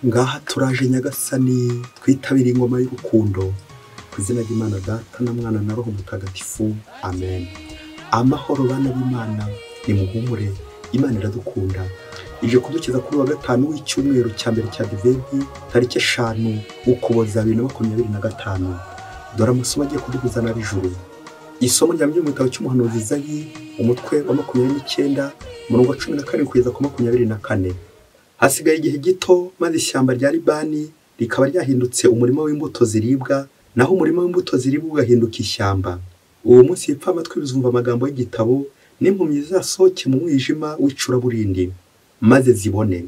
Ngaha turaje Nyagasani, twitabire ingoma y'urukundo. Ku izina ry'Imana Data na Mwana na Roho Mutagatifu, amen. Amahoro bana b'Imana, nimuhumure, Imana iradukunda. Ije kudukiza kuri wa gatanu w'icyumweru cya mbere cya Adventi, tariki 5 Ukuboza 2025. Dore amasomo agiye kuduhuza n'ab'ijuru. Isomo rya mbere mu gitabo cy'umuhanuzi Izayi, umutwe wa 29, umurongo wa 17 kugeza ku 24. Hasigaye igihe gito maze ishyamba rya Libani rikaba ryahindutse umurima w'imbuto ziribwa, naho umurima w'imbuto ziribwa ugahinduka ishyamba. Uwo munsi ibipfamatwi bizumva amagambo y'igitabo, n'impumyi zizasohoke mu mwijima w'icuraburindi, maze zibone.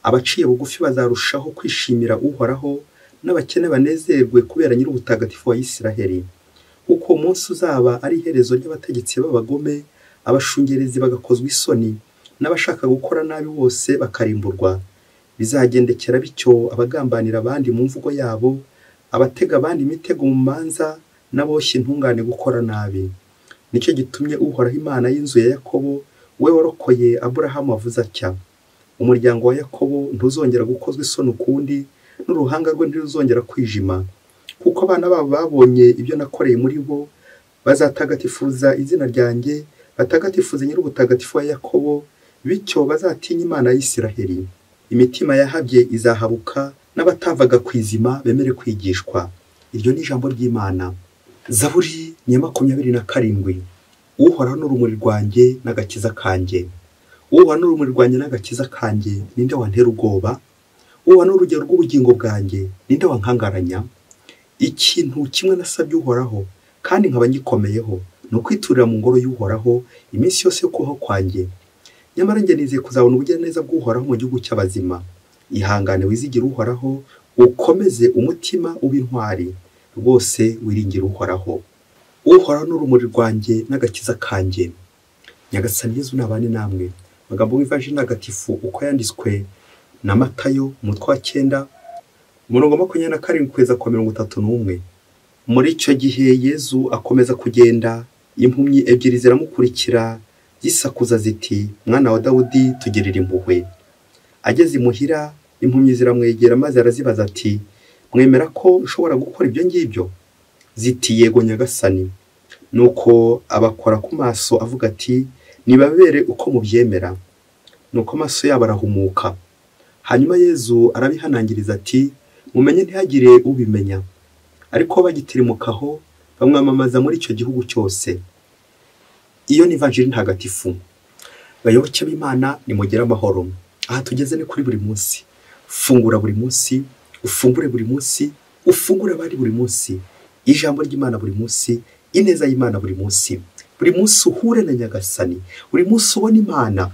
Abaciye bugufi bazarushaho kwishimira Uhoraho, n'abakene banezerwe kubera Nyir'ubutagatifu wa Isiraheli. Kuko uwo munsi uzaba ari iherezo ry'abategetsi b'abagome, abashungerezi bagakozwa isoni, n'abashaka gukora nabi bose bakarimburwa. Bizagendekera bityo abagambanira abandi mu mvugo yabo, abatega abandi imitego mu manza, n'aboshya intungane gukora nabi. Nicyo gitumye Uhoraho Imana y'inzu ya Yakobo, we warokoye Aburahamu, avuze atya: umuryango wa Yakobo ntuzongera gukozwa isoni ukundi, n'uruhanga rwe ntiruzongera kwijima. Kuko abana babo babonye ibyo nakoreye muri bo, bazatagatifuza izina ryanjye, batagatifuze Nyir'ubutagatifu wa Yakobo, bityo bazatinya Imana y'Isiraheli. Imitima yahabye izahabuka, n'abatavaga ku izima bemere kwigishwa. Iryo ni ijambo ry'Imana. Zaburi ni 27. Uhoraho n'urumuri rwanjye n'agakiza kanjye. Uhoraho n'urumuri rwanjye n'agakiza kanjye, ninde wantera ubwoba? Uhoraho n'urugero rw'ubugingo bwanjye, ninde wankangaranya? Ikintu kimwe nasabye Uhoraho kandi nkaba ngikomeyeho, ni ukwiturira mu ngoro y'Uhoraho iminsi yose yo kubaho kwanjye. Nyamara njye nizeye kuzabona ubugiraneza bw'Uhoraho mu gihugu cy'abazima. Ihangane wizigire Uhoraho, ukomeze umutima ube intwari, rwose wiringire Uhoraho. Uhoraho n'urumuri rwanjye n'agakiza kanjye. Nyagasani Yezu nabane namwe. Amagambo y'ivanjiri ntagatifu uko yanditswe na Matayo, umutwe wa 9, umurongo 27 kugeza ku 31. Muri icyo gihe Yezu akomeza kugenda, impumyi ebyiri ziramukurikira zisakuza ziti: Mwana wa Dawudi, tugirire impuhwe. Ageze imuhira, impumyi ziramwegera maze arazibaza ati: mwemera ko nshobora gukora ibyo ngibyo? Ziti: yego Nyagasani. Nuko abakora ku maso avuga ati: nibabere uko mubyemera. Nuko amaso yabo arahumuka. Hanyuma Yezu arabihanangiriza ati: mumenye ntihagire ubimenya. Ariko bagitirimukaho bamwamamaza muri icyo gihugu cyose. Iyo ni ivanjiri ntagatifu. Bayoboke b'Imana, nimugire amahoro. Aha tugeze ni kuri buri munsi. Fungura buri munsi, ufungure buri munsi, ufungure abandi buri munsi. Ijambo ry'Imana buri munsi, ineza y'Imana buri munsi. Buri munsi uhure na Nyagasani, buri munsi ubone Imana.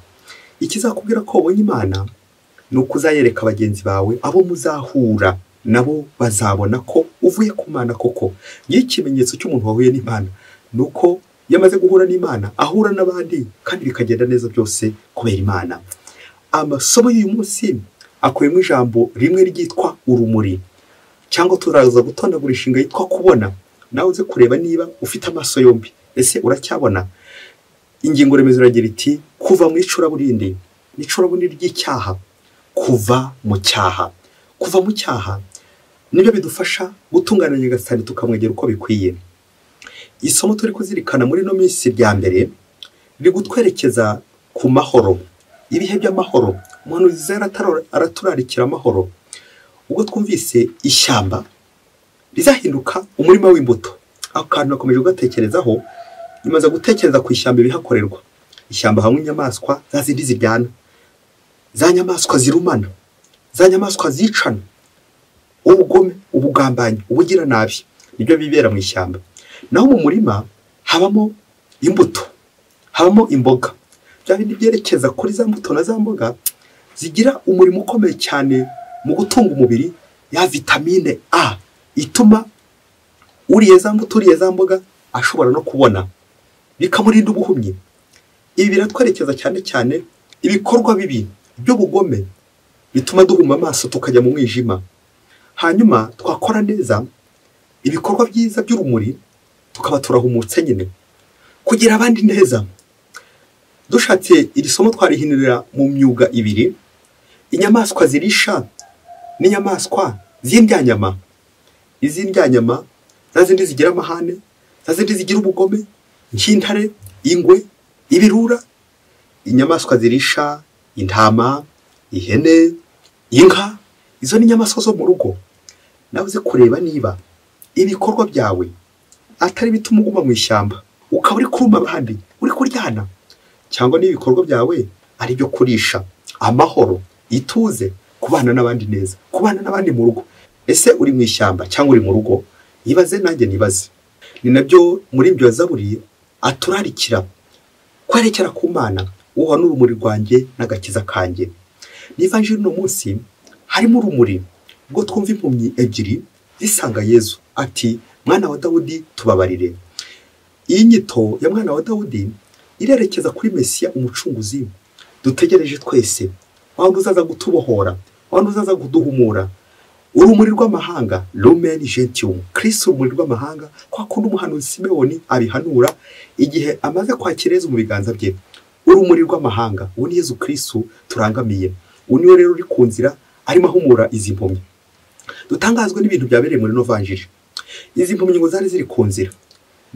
Ikizakubwira ko ubonye Imana ni uko uzayereka bagenzi bawe, abo muzahura nabo bazabona ko uvuye ku Mana koko. Ikimenyetso cy'umuntu wahuye n'Imana ni uko yamaze guhura n'Imana, ahura n'abandi kandi bikagenda neza byose kubera Imana. Amasomo y'uyu munsi akubiyemo ijambo rimwe ryitwa urumuri, cyangwa turaza gutondagura inshinga yitwa kubona. Nawe uze kureba niba ufite amaso yombi, ese uracyabona? Ingingo remezo iragira iti: kuva mu icuraburindi, n'icuraburindi ry'icyaha, kuva mu cyaha. Kuva mu cyaha nibyo bidufasha gutungana Nyagasani tukamwegera uko bikwiye. Isomo turi kuzirikana muri no minsi rya mbere riri gutwerekeza ku mahoro, ibihe by'amahoro. Umuhanuzi araturarikira amahoro. Ubwo twumvise ishyamba rizahinduka umurima w'imbuto, ako kantu nakomeje kugatekerezaho. Nyuma gutekereza ku ishyamba ibihakorerwa. Ishyamba hamwe inyamaswa za zindi ziryana, za nyamaswa zirumana, za nyamaswa zicana, ubugome, ubugambanyi, ubugiranabi, nibyo bibera mu ishyamba. Naho mu murima habamo imbuto, habamo imboga, bya bindi byerekeza kuri za mbuto na za mboga zigira umurimo ukomeye cyane mu gutunga umubiri, ya vitamine A ituma uriye za mbuto, uriye za mboga ashobora no kubona, bikamurinda ubuhumyi. Ibi biratwerekeza cyane cyane ibikorwa bibi by'ubugome bituma duhuma amaso tukajya mu mwijima. Hanyuma twakora neza ibikorwa byiza by'urumuri tukaba turahumutse nyine. Kugira abandi neza, dushatse iri somo twarihinirira mu myuga ibiri. Inyamaswa zirisha n'inyamaswa z'indyanyama. Iz'indyanyama za zindi zigira amahane, za zindi zigira ubugome, nk'intare, ingwe, ibirura, inyamaswa zirisha intama, ihene, inka, izo ni inyamaswa zo mu rugo. Nawe uze kureba niba ibikorwa byawe atari bituma uguma mu ishyamba, ukaba uri kuruma abandi, uri kuryana, cyangwa n'ibikorwa byawe ari byo kurisha amahoro, ituze, kubana n'abandi neza, kubana n'abandi mu rugo. Ese uri mu ishyamba cyangwa uri mu rugo? Ibaze nanjye nibaze. Ni nabyo muri ibyo Zaburi aturarikira kwerekera ku Mana, uha n'urumuri rwanjye n'agakiza kanjye. N'ivanjiri uno munsi harimo urumuri ubwo twumva impumyi ebyiri zisanga Yezu ati mwana wa Dawudi tubabarire. Iyi nyito ya mwana wa Dawudi irerekeza kuri Mesiya umucunguzi dutegereje twese, waba uzaza gutubohora, waba uzaza kuduhumura. Urumuri rw'amahanga, Lumen Gentium, Kristo urumuri rw'amahanga, kwa kundi umuhanuzi Simewoni abihanura igihe amaze kwakira Yezu mu biganza bye. Urumuri rw'amahanga, uwo ni Yezu Kristo turangamiye. Uwo niwe rero uri ku nzira arimo ahumura izi mpumyi. Dutangazwe n'ibintu byabereye muri ino vanjiri. Izi mpumyi ngo zari ziri ku nzira,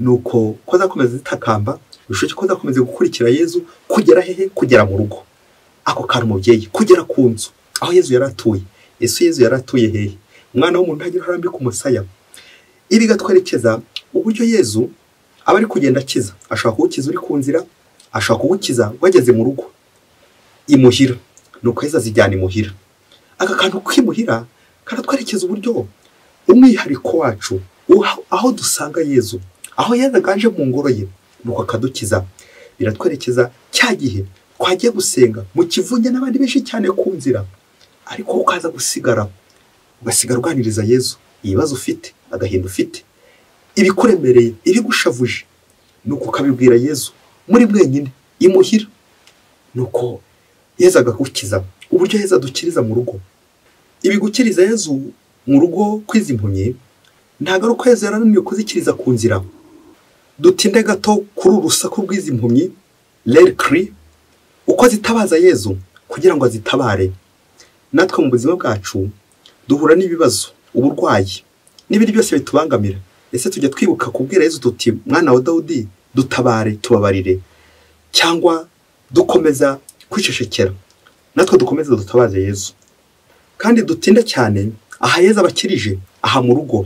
nuko ko zakomeza zitakamba, bishoboke ko zakomeza gukurikira Yezu kugera hehe? Kugera mu rugo. Ako kari umubyeyi, kugera ku nzu aho Yezu yari atuye. Ese Yezu yari atuye hehe? Umwana w'umuntu ntagira aho arambika umusaya. Ibi gatwerekeza uburyo Yezu aba ari kugenda akiza. Ashobora kugukiza uri ku nzira, ashobora kugukiza wageze mu rugo imuhira. Nuko Yezu azijyana imuhira. Aka kantu k'imuhira karatwerekeza uburyo umwihariko wacu aho dusanga Yezu, aho Yezu aganje mu ngoro ye, nuko akadukiza. Biratwerekeza cya gihe twagiye gusenga mu kivunge n'abandi benshi cyane ku nzira, ariko ukaza gusigara, ugasigara uganiriza Yezu ibibazo ufite, agahinda ufite, ibikuremereye, ibigushavuje, nuko ukabibwira Yezu muri mwenyine imuhira. Nuko Yezu agagukiza. Uburyo Yezu adukiriza mu rugo, ibigukiriza Yezu mu rugo kwizi impumyi ntabwo ari uko Yezu yarananiwe kuzikiriza ku nzira. Dutinde gato kuri urusaku rw'izi mpumyi, leur cri, uko zitabaza Yezu kugira ngo azitabare. Natwe mu buzima bwacu duhura n'ibibazo, uburwayi n'ibindi byose bitubangamira. Ese tujya twibuka kubwira Yezu tuti mwana wa Dawudi dutabare, tubabarire, cyangwa dukomeza kwicecekera? Natwe dukomeza dutabaze Yezu. Kandi dutinde cyane aha Yezu abakirije, aha mu rugo.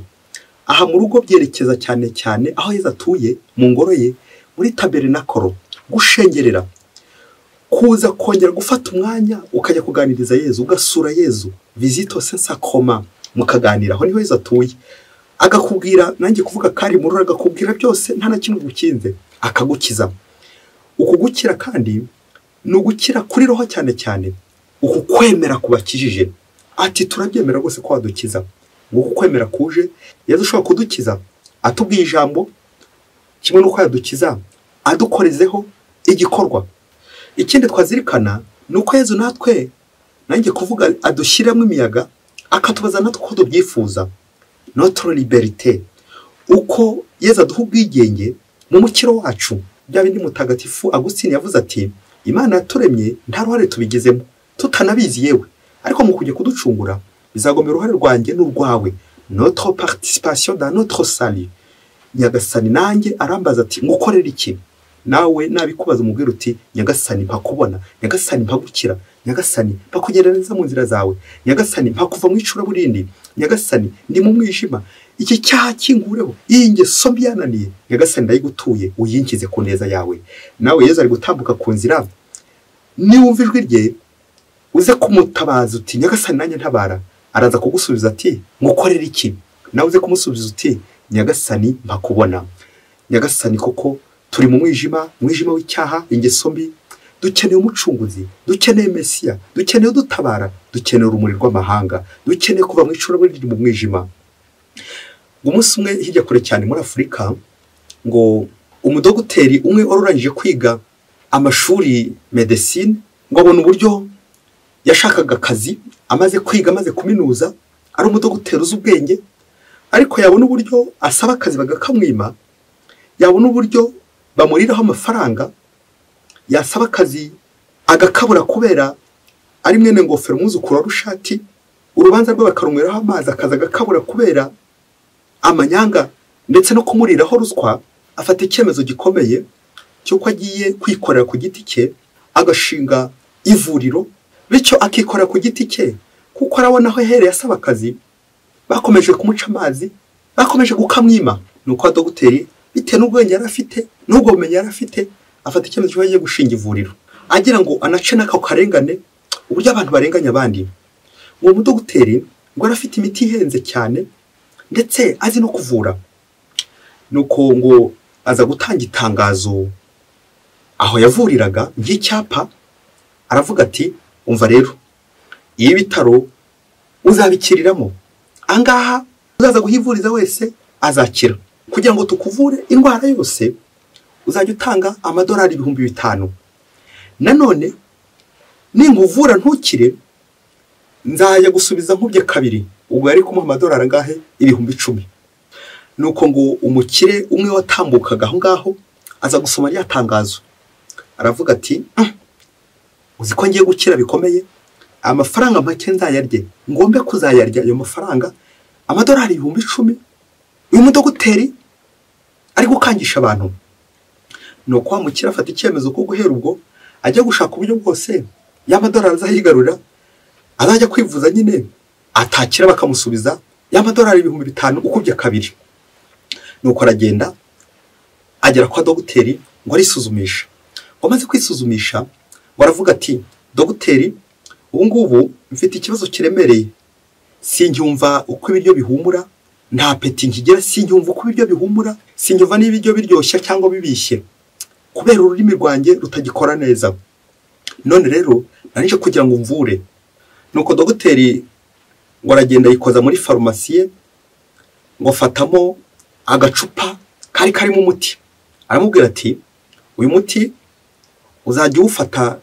Aha mu rugo byerekeza cyane cyane aho Yezu atuye mu ngoro ye, muri tabernakoro, gushengerera, kuza kongera gufata umwanya ukajya kuganiriza Yezu, ugasura Yezu, visite au Saint-Sacrement, mukaganira. Aho niho Yezu atuye, agakubwira, nanjye kuvuga kari murura, agakubwira byose nta na kimwe gukinze, akagukiza. Ukugukira kandi ni ugukira kuri roho cyane cyane, uku kwemera kubakijije. Ati turabyemera rwose ko wadukiza. Ngo kwemera kuje, Yezu ushobora kudukiza atubwiye ijambo, kimwe n'uko yadukiza adukorezeho igikorwa. Ikindi twazirikana ni uko Yezu natwe, nanjye kuvuga, adushyiramo imiyaga, akatubaza natwe uko tubyifuza. Notre liberté, uko Yezu aduha ubwigenge mu mukiro wacu. Bya bindi Mutagatifu Agustini yavuze ati Imana yaturemye nta ruhare tubigizemo, tutanabizi yewe, ariko mu kujya kuducungura bizagomera uruhare rwanjye n'urwawe, notre participation dans notre salut. Nyagasani nanjye arambaza ati ngukorera iki? Nawe nabikubaza umubwira uti Nyagasani mpa kubona, Nyagasani mpa gukira, Nyagasani mpa kugenda neza mu nzira zawe, Nyagasani mpa kuva mu icuraburindi, Nyagasani ndi mu mwijima, iki cyaha kingureho, iyi ngeso mbi yananiye, Nyagasani ndayigutuye, uyinkize ku neza yawe. Nawe Yezu ari gutambuka ku nzira, niwumva ijwi rye uze kumutabaza uti Nyagasani nanjye ntabara, araza kugusubiza ati ngukorera iki? Nawe uze kumusubiza uti Nyagasani mpa kubona. Nyagasani koko turi mu mwijima, umwijima w'icyaha, ingeso mbi, dukeneye umucunguzi, dukeneye Mesiya, dukeneye udutabara, dukeneye urumuri rw'amahanga, dukeneye kuva mu icuraburindi mu mwijima. Umunsi umwe hirya kure cyane muri Afurika, ngo umudogiteri umwe wari urangije kwiga amashuri medecine, ngo abona uburyo yashakaga akazi, amaze kwiga, amaze kuminuza, ari umudogiteri uzi ubwenge, ariko yabona uburyo asaba akazi bagakamwima, yabona uburyo bamuriraho amafaranga, yasaba akazi agakabura kubera ari mwene ngofero umwuzukuru wa Rushati, urubanza rwe bakarumweraho amazi akaza agakabura kubera amanyanga ndetse no kumuriraho ruswa, afata icyemezo gikomeye cy'uko agiye kwikorera ku giti cye, agashinga ivuriro, bityo akikorera ku giti cye, kuko arabona aho ahereye asaba akazi bakomeje kumuca amazi, bakomeje kukamwima. Nuko dogiteri bitewe n'ubwenge yari afite n'ubwo bumenyi yari afite, afata icyemezo cy'uko agiye gushinga ivuriro, agira ngo anace n'ako karengane, uburyo abantu barenganya abandi. Uwo mudogiteri ngo yari afite imiti ihenze cyane ndetse azi no kuvura. Nuko ngo aza gutanga itangazo aho yavuriraga nk'icyapa, aravuga ati umva rero, ibi bitaro uzabikiriramo, angaha uzaza guhivuriza wese azakira. Kugira ngo tukuvure indwara yose uzajya utanga amadolari 5000. Nanone ninkuvura ntukire nzajya gusubiza nkubye kabiri. Ubwo yari kumuha amadolari angahe? 10,000. Nuko ngo umukire umwe watambukaga aho ngaho aza gusoma rya tangazo, aravuga ati uzi ko ngiye gukira bikomeye, amafaranga make nzayarye, ngombe kuzayarya ayo mafaranga amadolari 10,000 uyu mudogiteri ari gukangisha abantu. Nuko wa mukire afata icyemezo ko guhera ubwo ajya gushaka uburyo bwose y'amadolari azayigarura, azajya kwivuza nyine, atakira bakamusubiza y'amadolari 5000 ukubye kabiri. Nuko aragenda agera kwa dogiteri ngo arisuzumisha. Ngo amaze kwisuzumisha ngo aravuga ati dogiteri, ubu ngubu mfite ikibazo kiremereye, sinjyumva uko ibiryo bihumura, nta peti nkigira, sinjyumva uko ibiryo bihumura, sinjyumva niba ibiryo biryoshye cyangwa bibishye, kubera ururimi rwanjye rutagikora neza. None rero narije kugira ngo mvure. Nuko dogiteri ngo aragenda yikoza muri farumasi ngo afatamo agacupa kari karimo umuti, aramubwira ati uyu muti uzajya uwufata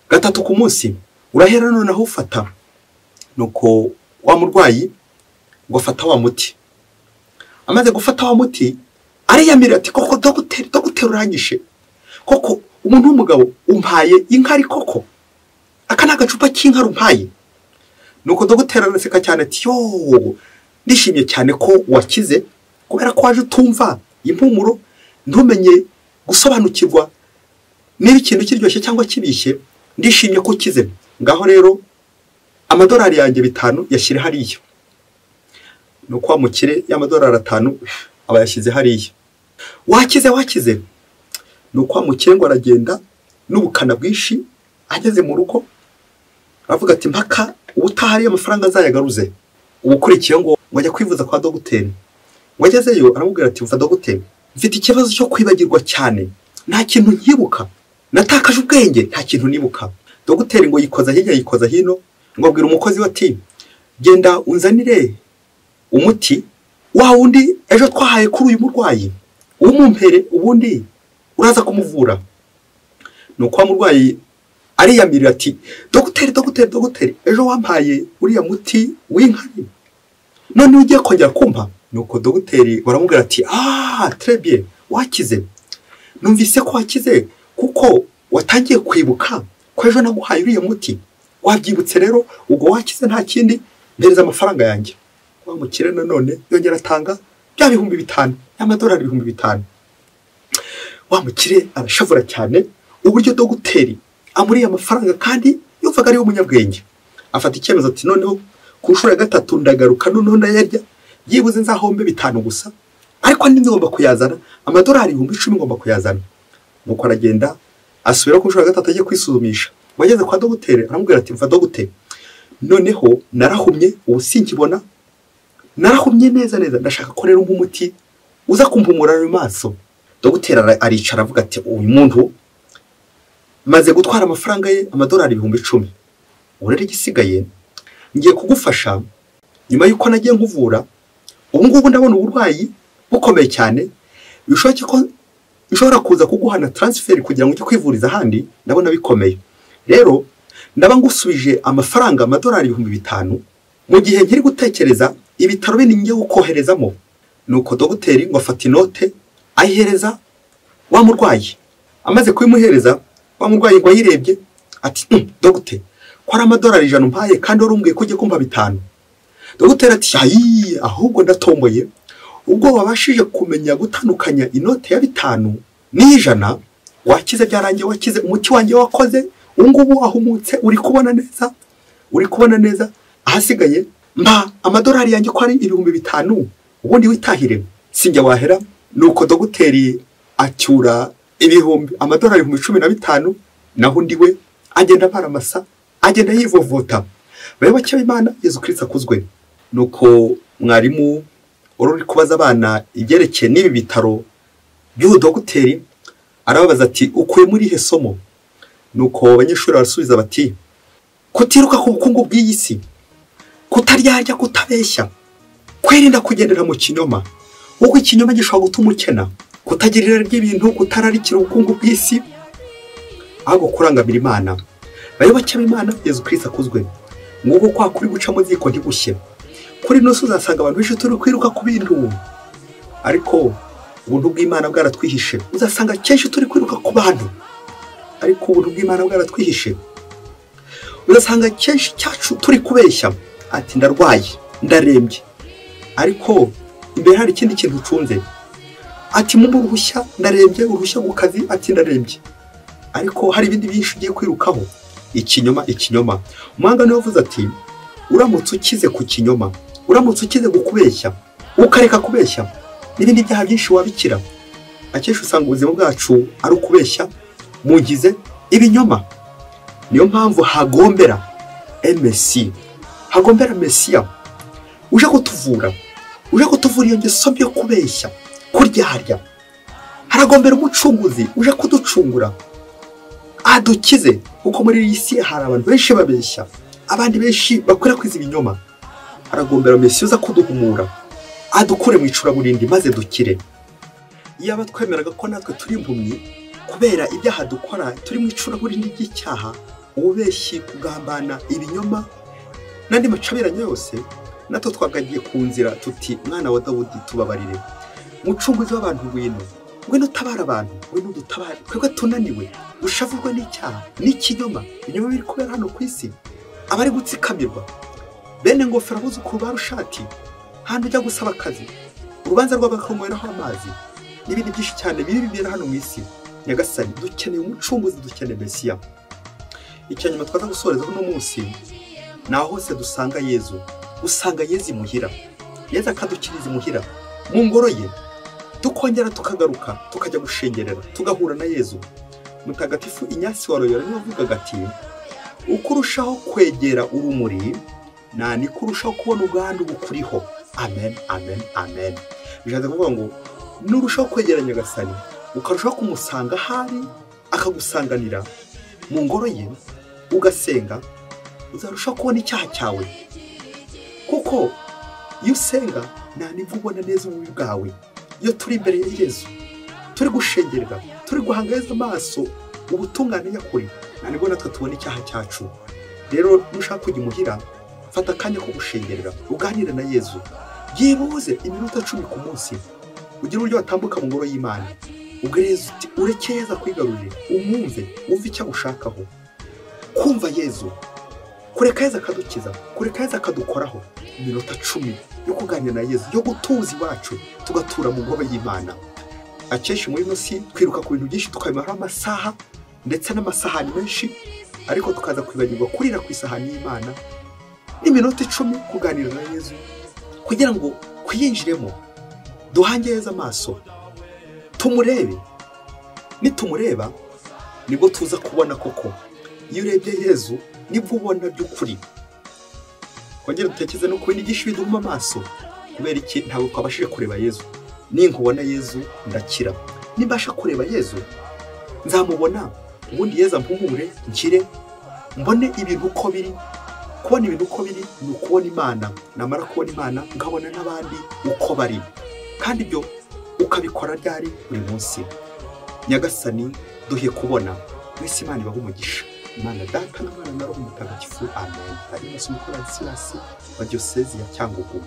3 ku munsi, urahera noneho ufata. Nuko wa murwayi ngo afata wa muti. Amaze gufata wa muti ariyamira ati koko dogiteri, dogiteri uranyishe, koko umuntu w'umugabo umpaye inkari, koko aka ni agacupa k'inkari umpaye. Nuko dogiteri araseka cyane ati yo, ndishimye cyane ko wakize, kubera ko waje utumva impumuro, ntumenye gusobanukirwa niba ikintu kiryoshye cyangwa kibishye, ndishimye ko ukize. Ngaho rero amadolari yanjye 5 yashyire hariya. Nuko wa mukire y'amadolari 5 aba yashyize hariya. Wakize, wakize. Nuko wa mukire ngo aragenda n'ubukana bwinshi, ageze mu rugo aravuga ati mpaka ubutaha ariyo amafaranga azayagaruze. Ubukurikiye ngo ajya kwivuza kwa dogiteri. Ngo agezeyo aramubwira ati umva dogiteri, mfite ikibazo cyo kwibagirwa cyane, nta kintu nkibuka, natakaje ubwenge, nta kintu nibuka. Dogiteri ngo yikoza hirya yikoza hino, ngo abwira umukozi we ati genda unzanire umuti wa wundi ejo twahaye kuri uyu murwayi, umumpere ubundi uraza kumuvura. Nuko wa murwayi ariyamirira ati dogiteri, dogiteri, dogiteri, ejo wampaye uriya muti w'inkari, none ugiye kongera kumpa? Nuko dogiteri baramubwira ati ah, très bien, wakize, numvise ko wakize kuko watangiye kwibuka ko ejo naguhaye uriya muti, wabyibutse rero ubwo wakize, nta kindi, mpereza amafaranga yanjye. Wa mukire nanone yongera atanga bya 5000 y'amadolari 5000. Wa mukire arashavura cyane uburyo dogiteri amuriye amafaranga kandi yumvaga ari umunyabwenge. Afata icyemezo ati noneho ku nshuro ya 3 ndagaruka, noneho ndayarya, byibuze nzahombe 5 gusa, ariko andi ngomba kuyazana, amadolari 10,000 ngomba kuyazana. Nuko aragenda asubira ku nshuro ya 3 agiye kwisuzumisha. Wageze kwa dogiteri aramubwira ati mva dogiteri, noneho narahumye, ubu sinkibona, narahumye neza neza, ndashaka ko rero umuti uza kumpumura mu maso. Dogiteri aricara avuga ati uyu muntu maze gutwara amafaranga ye amadolari 10,000, ubu rero igisigaye ngiye kugufasha nyuma yuko nagiye nkuvura, ubu ngubu ndabona uburwayi bukomeye cyane, bishoboke ko nshobora kuza kuguhana transfer kugira ngo ujye kwivuriza ahandi, ndabona bikomeye. Rero ndaba ngusubije amafaranga amadolari 5000 mu gihe nkiri gutekereza ibitaro bindi ngiye gukoherezamo. Nuko dogiteri ngo afata inote ayihereza wa murwayi. Amaze kuyimuhereza wa murwayi ngo ayirebye ati dogiteri, Ko ari amadolari 100 umpaye kandi wari umbwiye ko ugiye kumpa 5. Dogiteri ati ayi, ahubwo ndatomboye. Ubwo wabashije kumenya gutandukanya inote ya 5 n'ijana, wakize byarangiye, wakize, umuti wanjye wakoze, ungubu wahumutse, uri kubona neza, uri kubona neza. Ahasigaye mpa amadolari yanjye ko ari 5000, ubundi witahire, sinjye wahera. Nuko dogiteri acyura amadolari 15,000, naho undi we agenda baramasa, agenda yivovota. Bayoboke b'Imana, Yezu Kristo akuzwe. Nuko mwarimu uri kubaza abana ibyerekeye n'ibi bitaro by'uyu dogiteri arababaza ati ukuye muri ihe somo? Nuko abanyeshuri barasubiza bati kutiruka ku bukungu bw'iyi si, kutaryarya, kutabeshya, kwirinda kugendera mu kinyoma, kuko ikinyoma gishobora gutuma ukena, kutagira irari ry'ibintu, kutararikira ubukungu bw'isi, ahubwo kurangamira Imana. Bayoboke b'Imana, Yezu Kristo akuzwe. Nguko kwa kuri guca mu ziko ntigushye. Kuri ino si uzasanga abantu benshi turi kwiruka ku bintu, ariko ubuntu bw'Imana bwaratwihishe. Uzasanga kenshi turi kwiruka ku bantu, ariko ubuntu bw'Imana bwaratwihishe. Uzasanga kenshi cyacu turi kubeshya, ati ndarwaye, ndarembye, ariko imbere hari ikindi kintu ucunze. Ati mu uruhushya ndarembye, uruhushya ku kazi, ati ndarembye, ariko hari ibindi byinshi ugiye kwirukaho. Ikinyoma, ikinyoma. Umuhanga niwe wavuze ati uramutse ukize ku kinyoma, uramutse ukize gukubeshya, ukareka kubeshya, n'ibindi byaha byinshi wabikira. Akenshi usanga ubuzima bwacu ari ukubeshya, mugize ibinyoma. Niyo mpamvu hagombera MSC, hagombera Mesiya uje kutuvura, uje kutuvura iyo ngeso yo kubeshya, kuryarya. Haragombera umucunguzi uje kuducungura, adukize, kuko muri iyi si hari abantu benshi babeshya, abandi benshi bakwirakwiza ibinyoma. Haragombera Mesiya uza kuduhumura, adukure mu icuraburindi maze dukire. Iyaba twemeraga ko natwe turi impumyi kubera ibyaha dukora, turi mu icuraburindi ry'icyaha, ububeshyi, kugambana, ibinyoma n'andi macabiranya yose, natwe twagagiye ku nzira tuti mwana wa Dawudi tubabarire, mucunguzi w'abantu ngwino, ngwino utabara abantu, ngwino udutabare, twebwe tunaniwe, dushavurwe n'icyaha n'ikinyoma. Ibinyoma biri kubera hano ku isi, abari gutsikamirwa, bene ngofero abuzukuru ba Rushati, handi ujya gusaba akazi, urubanza rw'abakanyweraho amazi, n'ibindi byinshi cyane biri bibera hano mu isi. Nyagasani, dukeneye umucunguzi, dukeneye Mesiya. Icya nyuma twaza gusoreza uno munsi, naho hose dusanga Yezu, usanga Yezu imuhira, Yezu akadukiriza imuhira mu ngoro ye, tukongera tukagaruka tukajya gushengerera, tugahura na Yezu. Mutagatifu Inyasi wa Loyola niwe wavugaga ati uko urushaho kwegera urumuri, na niko urushaho kubona ubwandu bukuriho. Amen, amen, amen. Bishatse kuvuga ngo nurushaho kwegera Nyagasani, ukarushaho kumusanga ahari, akagusanganira mu ngoro ye, ugasenga, uzarushaho kubona icyaha cyawe. Kuko iyo usenga nta nibwo ubona neza ububi bwawe. Iyo turi imbere ya Yezu, turi gushengerera, turi guhanga Yezu amaso ubutungane nyakuri, nta nibwo natwe tubona icyaha cyacu. Rero nushaka kujya imuhira, fata akanya ko gushengerera, uganire na Yezu byibuze iminota 10 ku munsi, ugire uburyo watambuka mu ngoro y'Imana, ubwo Yezu uti ureke Yezu akwigarurire, umwumve, wumve icyo agushakaho. Kumva Yezu, kureka Yezu akadukiza, kureka Yezu akadukoraho, iminota 10 yo kuganira na Yezu, yo gutuza iwacu, tugatura mu ngoro y'Imana. Akenshi muri ino si twiruka ku bintu byinshi, tukabimaraho amasaha ndetse n'amasahani menshi, ariko tukaza kwibagirwa kurira ku isahani y'Imana n'iminota 10 kuganira na Yezu, kugira ngo kwiyinjiremo, duhange Yezu amaso, tumurebe. Nitumureba nibwo tuza kubona koko. Iyo urebye Yezu nibwo ubona by'ukuri. Kongera dutekereze no kubona igisha biduhuma amaso. Kubera iki? Ntabwo twabashije kureba Yezu. Ninkubona Yezu ndakira, nimbasha kureba Yezu nzamubona, ubundi Yezu ampumure nkire, mbone ibintu uko biri. Kubona ibintu uko biri ni ukubona Imana, namara kubona Imana nkabona n'abandi uko bari. Kandi ibyo ukabikora ryari? Buri munsi. Nyagasani duhe kubona. Mwese Imana ibahe umugisha. Imana Data na Mwana na Roho Mutagatifu. Amen. Padiri Masomo Ladislas wa Diyosezi ya Cyangugu.